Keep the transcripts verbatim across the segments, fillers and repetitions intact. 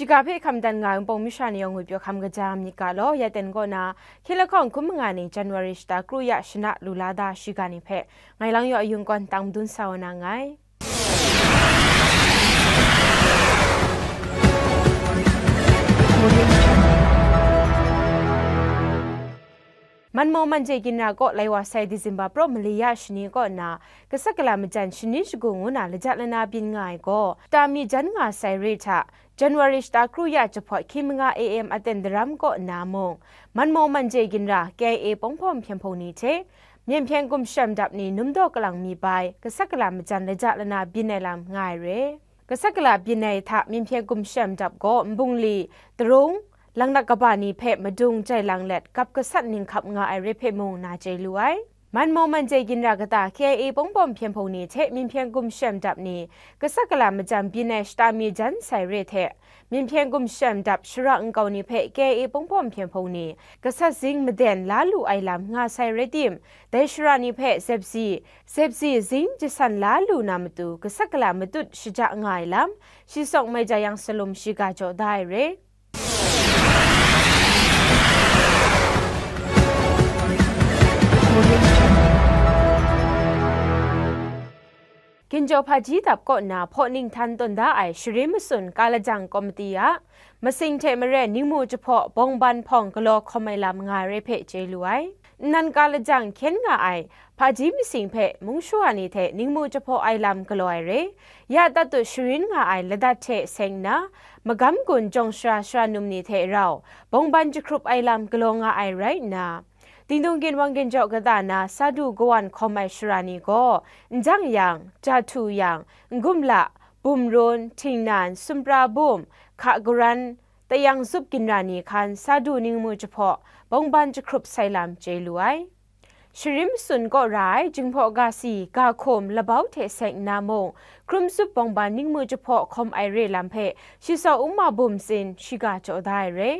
Shiga hpe hkam dan nga ai Wunpawng masha ni yawng ngwi pyaw hkam kaja myit ga law, ya ten kaw na, hkying lahkawng hkun manga ni January shata kru ya shana lu la da shiga ni hpe, ngai Lang Yaw Ayung kawn tang madun sa wa na nngai. Manmaw Manje Ginra kaw lai wa sai December praw mali ya shani kaw na, kasak kala majan shani shagu ngu na laja lana byin nga ai gaw, shata mi jan nga sai re hta, January shata kru ya jahpawt hkying manga A M aten daram kaw na mung, Manmaw Manje Ginra K I A pawng hpawm hpyen hpung ni hte, Myen hpyen gumshem dap ni num daw kalang mi bai, kasak kala majan laja lana byin ai lam nga ai re. Kasak kala byin ai hta Myen hpyen gumshem dap gaw nbungli, tarung, langnak kaba ni hpe madung jai lang let gap gasat ninghkap nga ai re hpe mung na chye lu ai. Manmaw Manje Ginra kata K I A pawng hpawm hpyen hpung ni hte Myen hpyen gumshem dap ni kasak kala majan byin ai shata mi jan sai re hte, Myen hpyen gumshem dap shara nkau ni hpe K I A pawng hpawm hpyen hpung ni gasat zing maden la lu ai lam nga sai rai tim, dai shara ni hpe zepzi, zepzi zing jasan la lu na matu kasak kala matut shaja nga ai lam, shi sawng mai ja yang salum shiga jaw da ai re. Ginjaw Hpaji dap kaw nna hpaw ninghtan tawn da ai sharin matsun ka lajang komiti a masing hte maren ningmu jahpaw bawngban hpawng galaw hkawm ai lam nga ai re hpe chye lu ai. Nnan ka lajang hkyen nga ai hpaji masing hpe mung shawa ni hte ningmu jahpaw ai lam galaw ai re, ya tatut sharin nga ai ladat hte seng nna, magam gun jawng shara shara num ni hte rau bawngban jahkrup ai lam galaw nga ai rai nna, Dingdung ginwang ginjaw kata na Sadu kawan hkawm ai shara ni gaw, Njang Yang, Jahtu Yang, Ngumla, Bumrun, Htingnan, Sumpra Bum, Hka Garan, Tayang Zup ginra ni hkan Sadu ningmu jahpaw bawngban jahkrup sai lam chye lu ai. Sharin matsun kaw ra ai Jinghpaw Gasi, Gahkum, Labau hte seng nna mung, Hkrum Zup bawngban ningmu jahpaw hkawm ai re lam hpe shi sawng Uma Bum tsin shiga jaw da ai re.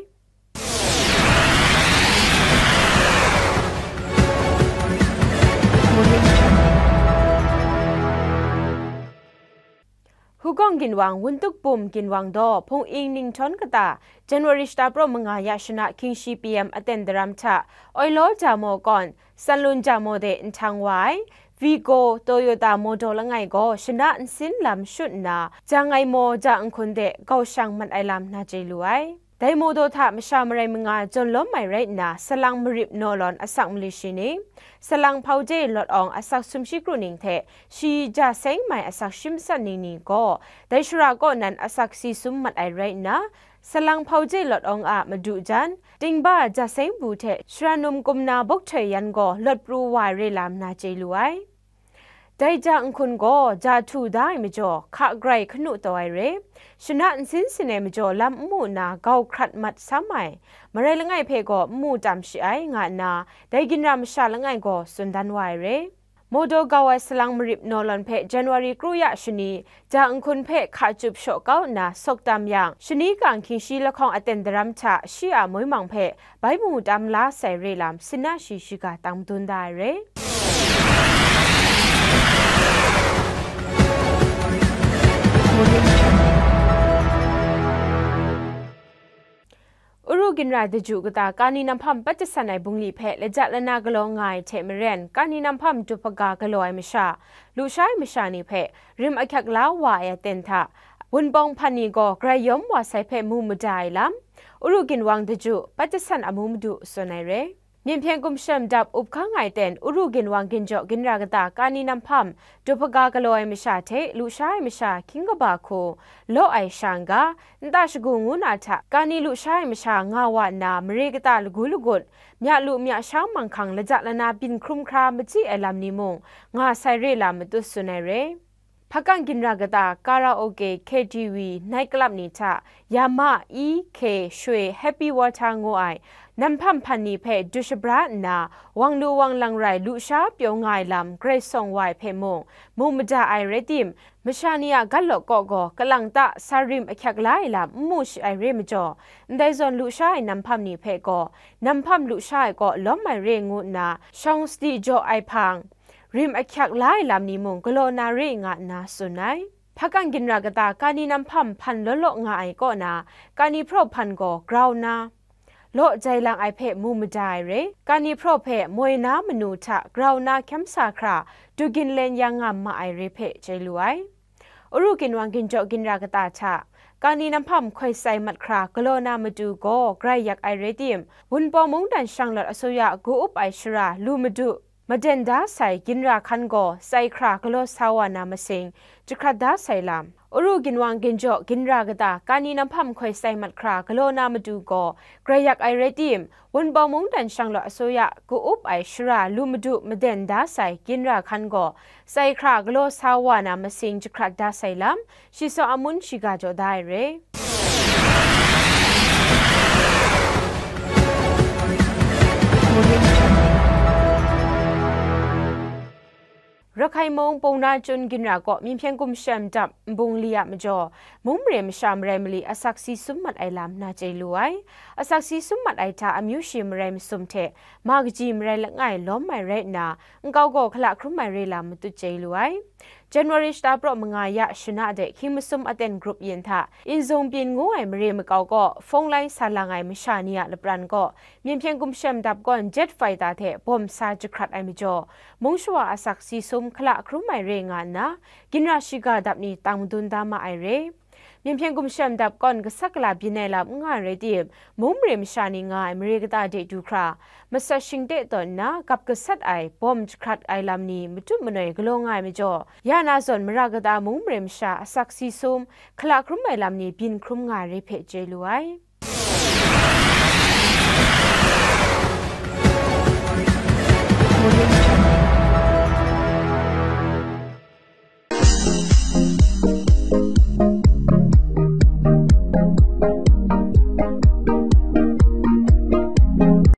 Hugawng ginwang, Wuntuk Bum ginwang daw, Hpung-ing Ninghtawng kata, January shata praw manga ya shana hkying shi P M aten daram hta, Oilaw Jamo kawn, Sanlun Jamo de nhtang wa ai, Vigo, Toyota motor langai gaw shana nsin lam shut nna, jang ai maw ja nhkun de gau shang mat ai lam na chye lu ai. Dai motor hta masha marai manga jawn lawm ai rai nna, salang marip naw lawn asak mali shi ning, salang hpauje lawt awng asak sumshi kru ning hte shi ja seng mai asak shi matsat ning ni gaw, dai shara kaw nan asak si sum mat ai rai nna, salang hpauje lawt awng a madu jan, tingba ja seng bu hte shara num kum na bawk htoi yan gaw lawt pru wa ai re lam na chye lu ai. Dai ja nhkun gaw ja htu da ai majaw, hka grai hkanu taw ai re, shana nsin sin ai majaw lam n mu nna gau hkrat mat sam ai, marai langai hpe gaw n mu tam shi ai, nga nna dai ginra masha langai gaw tsun dan wa ai re. Mawdaw gau ai salang marip naw lawn hpe January kru ya shani, ja nhkun hpe hka chyup shaw kau nna sawk tam yang, shani kang hkying shi lahkawng aten daram hta shi a moi mang hpe bai mu tam la sai re lam, sin na shi shiga tang madun da ai re. Uru ginra daju kata Kani Namhpam pat jasan ai bungli hpe laja lana galaw nga ai hte maren, Kani Namhpam Duphaga galaw ai masha, lusha ai masha ni hpe rim ahkyak la wa ai aten hta, Wunpawng hpan ni gaw grai yawm wa sai hpe mu mada ai lam, Uru ginwang daju pat jasan amu madu tsun ai re. Myen hpyen gumshem dap up hkang ai ten Uru ginwang ginjaw ginra kata Kani Namhpam Duphaga galaw ai masha hte lusha ai masha hkying kaba hku law ai sha n-ga, nta shagu ngu na hta Kani lusha ai masha nga wa nna mare kata lagu lagut, mya lu mya sha manghkang laja lana byin hkrum hkra machyi ai lam ni mung nga sai re lam matut tsun ai re. Hpakang ginra kata karaoke, K T V, night club ni hta, Yama, E K, Shwe, Happy Water ngu ai namhpam hpan ni hpe du shabra nna, wang lu wang lang rai lusha pyaw nga ai lam grai sawng wa ai hpe mung, mu mada ai rai tim, masha ni a gat lawk kaw gaw kalang ta sa rim ahkyak la ai lam n mu shi ai re majaw, ndai zawn lusha ai namhpam ni hpe gaw, namhpam lusha ai kaw lawm ai re ngu nna, shawng sadi jaw ai hpang, rim ahkyak la ai lam ni mung galaw na re nga nna tsun ai. Hpagang ginra kata kani namhpam hpan law law nga ai kaw na, kani hpraw hpan gaw grau nna, law jai lang ai hpe mu mada ai re. Kani hpraw hpe moi na manu hta grau nna hkyam sa hkra, du ginlen yang nga ma ai re hpe chye lu ai. Uru ginwang ginjaw ginra kata hta, kani namhpam hkoi sai mat hkra galaw na matu gaw grai yak ai rai tim, Wunpawng mungdan shanglawt asuya gu up ai shara lu madu, maden da sai ginra hkan gaw sai hkra galaw sa wa na masing jahkrat da sai lam. Uru ginwang ginjaw ginra kata kani namhpam hkoi sai mat hkra galaw na matu gaw grai yak ai rai tim, Wunpawng mungdan shanglawt asuya gu up ai shara lu madu maden da sai ginra hkan gaw sai hkra galaw sa wa na masing jahkrat da sai lam, shi saw amun shiga jaw da ai re. Rakhai mung Pungna Chyun ginra kaw Myinhpyen gumshem dap nbung li a majaw, mung mare masha marai mali asak si sum mat ai lam na chye lu ai. Asak si sum mat ai hta amyu shi marai masum hte ma kaji marai langai lawm ai rai nna, nkau gaw hkala hkrum ai re lam matut chye lu ai. January shata praw manga ya shana de hkying masum aten grup yin hta, Inzung Pyin ngu ai mare makau kaw phone line sa lang ai masha ni a lapran kaw, Myinhpyen gumshem dap kawn jet fighter hte bawm sa jahkrat ai majaw, mung shawa asak si sum hkala hkrum ai re nga nna, ginra shiga dap ni tang madun da ma ai re. Myinhpyen gumshem dap kawn gasat gala byin ai lam n nga ai rai tim, mung mare masha ni nga ai mare kata de du hkra, masat shingte tawn nna gap gasat ai bawm jahkrat ai lam ni matut manoi galaw nga ai majaw, ya na zawn mara kata mung mare masha asak si sum, hkala hkrum ai lam ni byin hkrum nga ai re hpe chye lu ai.